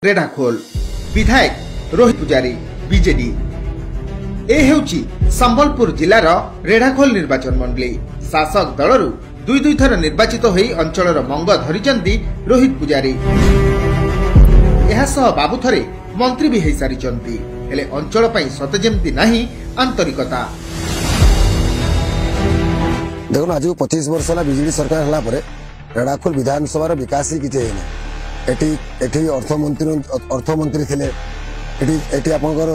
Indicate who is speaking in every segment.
Speaker 1: ରେଢ଼ାଖୋଲ ବିଧାୟକ ରୋହିତ ପୂଜାରୀ, ବିଜେଡି। ଏ ହେଉଛି ସମ୍ବଲପୁର ଜିଲ୍ଲାର ରେଢ଼ାଖୋଲ ନିର୍ବାଚନ ମଣ୍ଡଳୀ। ଶାସକ ଦଳରୁ ଦୁଇ ଦୁଇ ଥର ନିର୍ବାଚିତ ହୋଇ ଅଞ୍ଚଳର ମଙ୍ଗ ଧରିଛନ୍ତି ରୋହିତ ପୂଜାରୀ। ଏହାସହ ବାବୁ ଥରେ ମନ୍ତ୍ରୀ ବି ହୋଇସାରିଛନ୍ତି। ହେଲେ ଅଞ୍ଚଳ ପାଇଁ ସତେ ଯେମିତି ନାହିଁ ଆନ୍ତରିକତା।
Speaker 2: ଦେଖୁন, ଆଜକୁ 25 ବର୍ଷ ହେଲା ବିଜେଡି ସରକାର ହେଲା ପରେ ରେଢ଼ାଖୋଲ ବିଧାନସଭାର ବିକାଶ ହିଁ କିଛି ହେଇନି। ଏଠି ଅର୍ଥମନ୍ତ୍ରୀ ଥିଲେ, ଏଠି ଆପଣଙ୍କର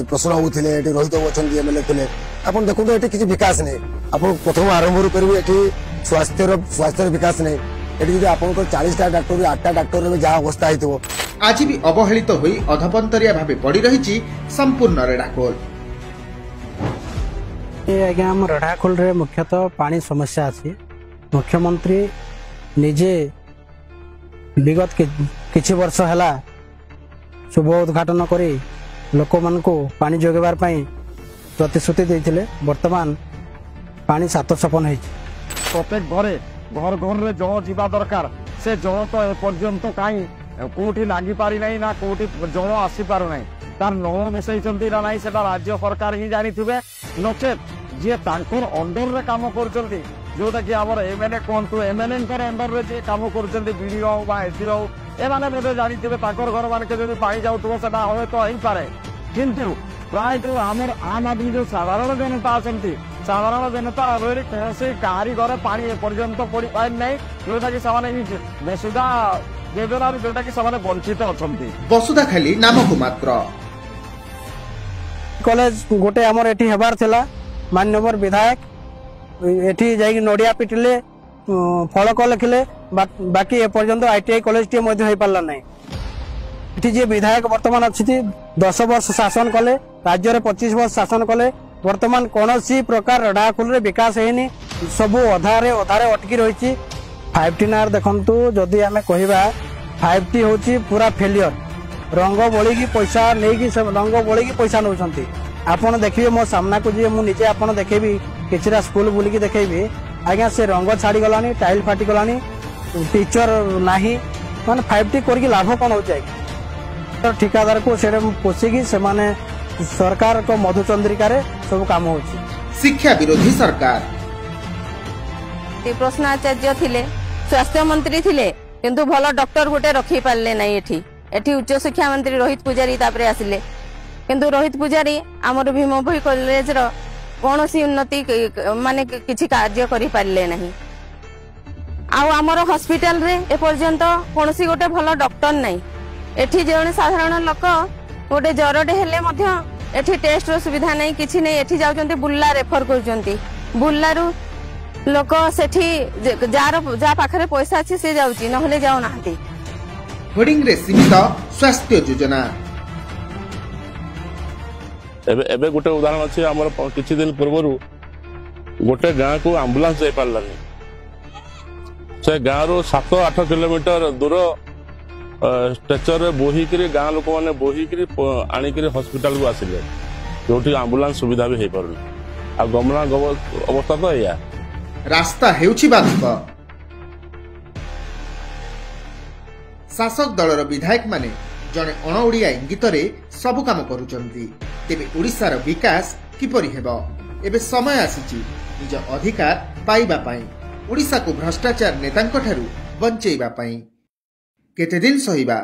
Speaker 2: ପ୍ରସନ୍ନ ବାବୁ ଥିଲେ, ଏଠି ରୋହିତ ବାବୁ ଅଛନ୍ତି, ଏମଏଲଏ ଥିଲେ। ଆପଣ ଦେଖନ୍ତୁ, ଏଠି କିଛି ବିକାଶ ନାହିଁ। ଆପଣ ପ୍ରଥମ ଆରମ୍ଭରୁ କରିବେ, ଏଠି ସ୍ୱାସ୍ଥ୍ୟର ବିକାଶ ନାହିଁ। ଏଠି ଯଦି ଆପଣଙ୍କର 40ଟା ଡାକ୍ତର, 8ଟା ଡାକ୍ତର ଯାହା ଅବସ୍ଥା ହେଇଥିବ।
Speaker 1: ଆଜି ବି ଅବହେଳିତ ହୋଇ ଅଧପନ୍ତରିଆ ଭାବେ ପଡ଼ି ରହିଛି ସମ୍ପୂର୍ଣ୍ଣ ରେଢ଼ାଖୋଲ।
Speaker 3: ଏ ଆଜ୍ଞା, ଆମ ରେଢ଼ାଖୋଲରେ ମୁଖ୍ୟତଃ ପାଣି ସମସ୍ୟା ଅଛି। ମୁଖ୍ୟମନ୍ତ୍ରୀ ନିଜେ ବିଗତ କିଛି ବର୍ଷ ହେଲା ଶୁଭ ଉଦ୍ଘାଟନ କରି ଲୋକମାନଙ୍କୁ ପାଣି ଯୋଗାଇବା ପାଇଁ ପ୍ରତିଶ୍ରୁତି ଦେଇଥିଲେ। ବର୍ତ୍ତମାନ ପାଣି ସାତ ସପନ ହେଇଛି।
Speaker 4: ପ୍ରତ୍ୟେକ ଘରେ, ଘର ଘରରେ ଜଳ ଯିବା ଦରକାର। ସେ ଜଳ ତ ଏପର୍ଯ୍ୟନ୍ତ କାହିଁ କୋଉଠି ଲାଗିପାରି ନାହିଁ ନା କୋଉଠି ଜଳ ଆସିପାରୁନାହିଁ। ତାର ନଳ ମିଶେଇଛନ୍ତି ନା ନାହିଁ, ସେଟା ରାଜ୍ୟ ସରକାର ହିଁ ଜାଣିଥିବେ, ନଚେତ୍ ଯିଏ ତାଙ୍କର ଅଣ୍ଡରରେ କାମ କରୁଛନ୍ତି, ଯୋଉଟା କି ଆମର ଏମଏଲଏ କୁହନ୍ତୁ, ଏମଏଲଏଙ୍କର ଅଣ୍ଡରରେ ଯିଏ କାମ କରୁଛନ୍ତି, ବିଡିଓ ହଉ ବା ଏସି ହଉ, ଏମାନେ ମଧ୍ୟ ଜାଣିଥିବେ। ତାଙ୍କର ଘର ମାନକେ ଯଦି ପାଣି ଯାଉଥିବ, ସେଟା ହୁଏତ ହେଇପାରେ। କିନ୍ତୁ ପ୍ରାୟତଃ ଆମର ଆମ୍ ଆଦମୀ ଯୋଉ ସାଧାରଣ ଜନତା ଅଛନ୍ତି, ସାଧାରଣ ଜନତା ଅଲରେଡି କୌଣସି କାହାରି ଘରେ ପାଣି ଏପର୍ଯ୍ୟନ୍ତ ପଡିପାରି ନାହିଁ, ଯୋଉଟା କି ସେମାନେ ବସୁଧା ଯୋଜନାରୁ ଯୋଉଟା କି ସେମାନେ ବଞ୍ଚିତ ଅଛନ୍ତି।
Speaker 1: ବସୁଧା ଖାଲି ନାମକୁ ମାତ୍ର।
Speaker 3: କଲେଜ ଗୋଟେ ଆମର ଏଠି ହେବାର ଥିଲା। ମାନ୍ୟବର ବିଧାୟକ ଏଠି ଯାଇକି ନଡ଼ିଆ ପିଟିଲେ, ଫଳକ ଲେଖିଲେ, ବାକି ଏପର୍ଯ୍ୟନ୍ତ ଆଇଟିଆଇ କଲେଜଟିଏ ମଧ୍ୟ ହେଇପାରିଲା ନାହିଁ। ଏଠି ଯିଏ ବିଧାୟକ ବର୍ତ୍ତମାନ ଅଛନ୍ତି, 10 ବର୍ଷ ଶାସନ କଲେ, ରାଜ୍ୟରେ 25 ବର୍ଷ ଶାସନ କଲେ, ବର୍ତ୍ତମାନ କୌଣସି ପ୍ରକାର ରେଢ଼ାଖୋଲରେ ବିକାଶ ହେଇନି। ସବୁ ଅଧାରେ ଅଧାରେ ଅଟକି ରହିଛି। 5ଟି ନାଁରେ ଦେଖନ୍ତୁ, ଯଦି ଆମେ କହିବା, 5ଟି ହେଉଛି ପୁରା ଫେଲିୟର। ରଙ୍ଗ ବୋଳିକି ପଇସା ନେଇକି, ରଙ୍ଗ ବୋଳିକି ପଇସା ନେଉଛନ୍ତି। ଆପଣ ଦେଖିବେ, ମୋ ସାମ୍ନାକୁ ଯିଏ, ମୁଁ ନିଜେ ଆପଣ ଦେଖେଇବି, କିଛିଟା ସ୍କୁଲ ବୁଲିକି ଦେଖେଇବି ଆଜ୍ଞା। ସେ ରଙ୍ଗ ଛାଡ଼ିଗଲାଣି, ଟାଇଲ ଫାଟିଗଲାଣି, ଟିଚର ନାହିଁ। ମାନେ 5ଟି କରିକି ଲାଭ କ'ଣ ହେଉଛି ଆଜ୍ଞା? ଠିକାଦାରକୁ ସେଟା ପୋଷିକି ସେମାନେ ସରକାରଙ୍କ ମଧୁଚନ୍ଦ୍ରିକାରେ ସବୁ କାମ ହେଉଛି।
Speaker 1: ଶିକ୍ଷା ବିରୋଧୀ ସରକାର।
Speaker 5: ପ୍ରସନ୍ନ ଆଚାର୍ଯ୍ୟ ଥିଲେ, ସ୍ୱାସ୍ଥ୍ୟମନ୍ତ୍ରୀ ଥିଲେ, କିନ୍ତୁ ଭଲ ଡକ୍ଟର ଗୋଟେ ରଖି ପାରିଲେ ନାହିଁ ଏଠି। ଏଠି ଉଚ୍ଚଶିକ୍ଷା ମନ୍ତ୍ରୀ ରୋହିତ ପୂଜାରୀ ତାପରେ ଆସିଲେ, କିନ୍ତୁ ରୋହିତ ପୂଜାରୀ ଆମର ଭୀମଭୋଇ କଲେଜର କୌଣସି ଉନ୍ନତି ମାନେ କିଛି କାର୍ଯ୍ୟ କରିପାରିଲେ ନାହିଁ। ଆଉ ଆମର ହସ୍ପିଟାଲରେ ଏପର୍ଯ୍ୟନ୍ତ କୌଣସି ଗୋଟେ ଭଲ ଡକ୍ଟର ନାହିଁ। ଏଠି ଜଣେ ସାଧାରଣ ଲୋକ ଗୋଟେ ଜ୍ୱରଟେ ହେଲେ ମଧ୍ୟ ଏଠି ଟେଷ୍ଟର ସୁବିଧା ନାହିଁ, କିଛି ନାହିଁ। ଏଠି ଯାଉଛନ୍ତି, ବୁର୍ଲା ରେଫର କରୁଛନ୍ତି। ବୁର୍ଲାରୁ ଲୋକ ସେଠି ଯାହାର ଯାହା ପାଖରେ ପଇସା ଅଛି ସେ ଯାଉଛି, ନହେଲେ ଯାଉନାହାନ୍ତି।
Speaker 1: ହୋର୍ଡିଂରେ ସୀମିତ ସ୍ୱାସ୍ଥ୍ୟ ଯୋଜନା।
Speaker 6: ଏବେ ଗୋଟେ ଉଦାହରଣ ଅଛି। ଆମର କିଛି ଦିନ ପୂର୍ବରୁ ଗୋଟେ ଗାଁକୁ ଆମ୍ବୁଲାନ୍ସ ଯାଇପାରିଲାନି। ସେ ଗାଁରୁ 7-8 କିଲୋମିଟର ଦୂର ଷ୍ଟ୍ରେଚରରେ ବୋହିକିରି, ଗାଁ ଲୋକମାନେ ବୋହିକିରି ଆଣିକିରି ହସ୍ପିଟାଲକୁ ଆସିଲେ, ଯୋଉଠି ଆମ୍ବୁଲାନ୍ସ ସୁବିଧା ବି ହେଇପାରୁନି। ଆଉ ଗମନା ଅବସ୍ଥା ତ ଏଇଆ।
Speaker 1: ରାସ୍ତା ହେଉଛି ବାଧକ। ଶାସକ ଦଳର ବିଧାୟକମାନେ ଜଣେ ଅଣଓଡ଼ିଆ ଇଙ୍ଗିତରେ ସବୁ କାମ କରୁଛନ୍ତି। ତେବେ ଓଡ଼ିଶାର ବିକାଶ କିପରି ହେବ? ଏବେ ସମୟ ଆସିଛି ନିଜ ଅଧିକାର ପାଇବା ପାଇଁ, ଓଡ଼ିଶାକୁ ଭ୍ରଷ୍ଟାଚାର ନେତାଙ୍କଠାରୁ ବଞ୍ଚେଇବା ପାଇଁ। କେତେଦିନ ସହିବା?